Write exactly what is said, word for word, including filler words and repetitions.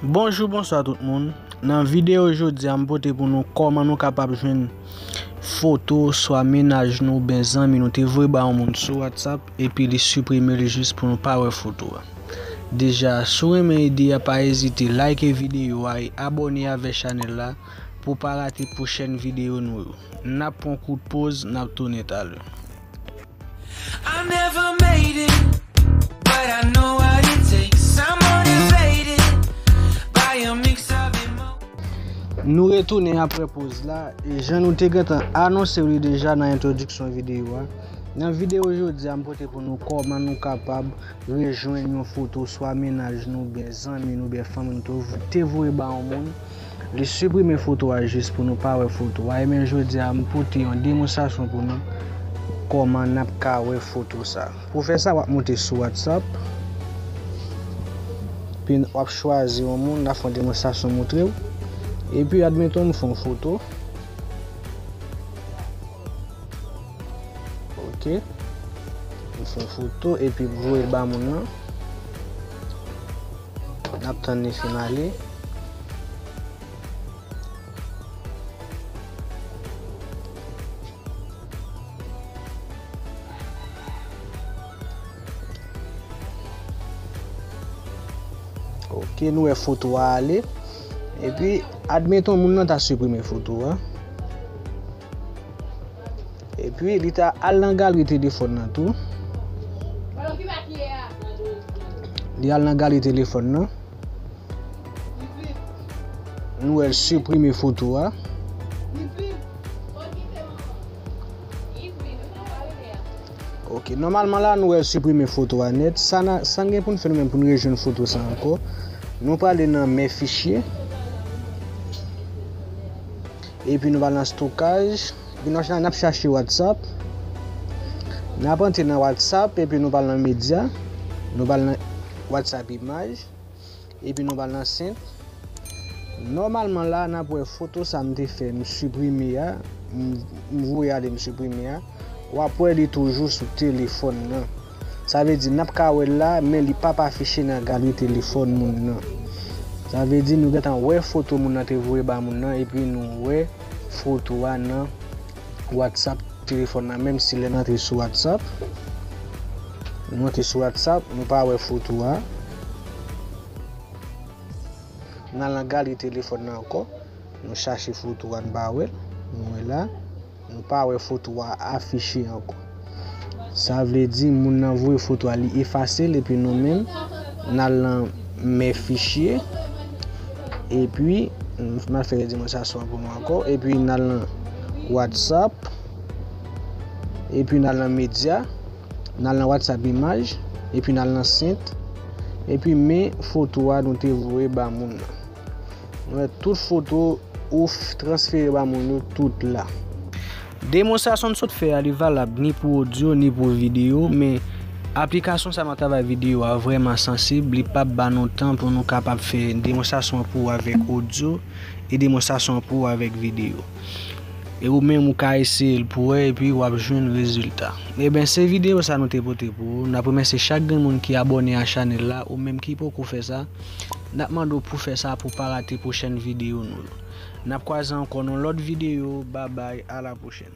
Bonjou, bonswa tout moun. Nan videyo jodi a, m pote pou nou kòman nou kapab jwenn foto swa mennaj nou oubyen zanmi nou te voye ba yon moun sou WhatsApp epi li siprime l jis pou nou pa wè foto a. Deja, si w renmen ide a, pa ezite like videyo a e abòne avèk chanèl la pou w pa rate pwochèn videyo nou yo. N ap pran kout poz, n ap tounen talè. I never made it, but I know what it takes. I'm motivated by a mix of emo- Nou retounen apre poz la, e jan nou te gentan anonse w li deja nan entwodiksyon videyo a. Nan videyo jodi a, m pote pou nou kòman nou kapab rejwenn yon foto swa mennaj nou, oubyen zanmi nou, oubyen fanmi nou te, te voye ba yon moun. Li siprime foto a jis pou nou pa wè foto a. Ebyen, jodi a, m pote yon demonstrasyon pou nou kòman n ap ka wè foto sa. Pou fè sa, w ap monte sou WhatsApp. Epi w ap chwazi yon moun, n ap fè yon demonstrasyon montre w. Epi, admeton, m fè yon foto. Ok. M fè yon foto epi m voye l ba moun nan. N ap tann li fin ale. Ok, nou wè foto a ale. Epi, admeton moun nan ta siprime foto a. Epi, li ta al nan galri telefòn nan tou. Li al nan galri telefòn nan. Nou wè l siprime foto a. Ok, nòmalman la, nou wè l siprime foto a nèt. Sa n a, sa n gen pou n fè nou menm pou n rejwenn foto sa ankò. Nou prale nan men fichye. Epi nou pral nan stokaj. Epi nou, n ap chache WhatsApp. N ap antre nan WhatsApp epi nou pral nan medya. Nou pral nan WhatsApp imaj. Epi nou pral nan sent. Nòmalman la, n ap wè foto sa m te fè, m siprime a, m, m voye ale, m siprime a. W ap wè li toujou sou telefòn nan. Sa vle di, n ap ka wè l la, men li p ap afiche nan galri telefòn moun nan. Sa vle di, nou gentan wè foto moun nan te voye ba moun nan, epi nou wè foto a nan WhatsApp telefòn nan, menm si lè n antre sou WhatsApp, nou antre sou WhatsApp, nou pa wè foto a. N al nan galri telefòn nan ankò, nou chache foto a, n pa wè l, nou wè la. Nou pa wè foto a afiche ankò. Sa vle di moun nan voye foto a, li efase l, epi nou menm, n al nan men fichye, epi, m al fè demonstrasyon an pou nou ankò, epi n al nan WhatsApp, epi n al nan medya, n al nan WhatsApp imaj, epi n al nan sent, epi men foto a nou te voye ba moun nan. Nou wè tout foto ou f-, transfere ba moun yo tout la. Demonstrasyon n sot fè a, li valab ni pou odyo, ni pou videyo, men aplikasyon sa nan travay videyo a vrèman sansib, li p ap ba nou tan pou nou kapab fè demonstrasyon pou ou avèk odyo e demonstrasyon pou ou avèk videyo. E ou menm ou ka eseye l pou wè epi w ap jwenn rezilta. Eben, se videyo sa nou te pote pou ou. N ap remèsye chak grenn moun ki abòne a chanèl la, ou menm ki poko fè sa, n ap mande w pou fè sa pou w pa rate pwochèn videyo nou yo. N ap kwaze ankò nan lòt videyo. Babay, a la pwochèn.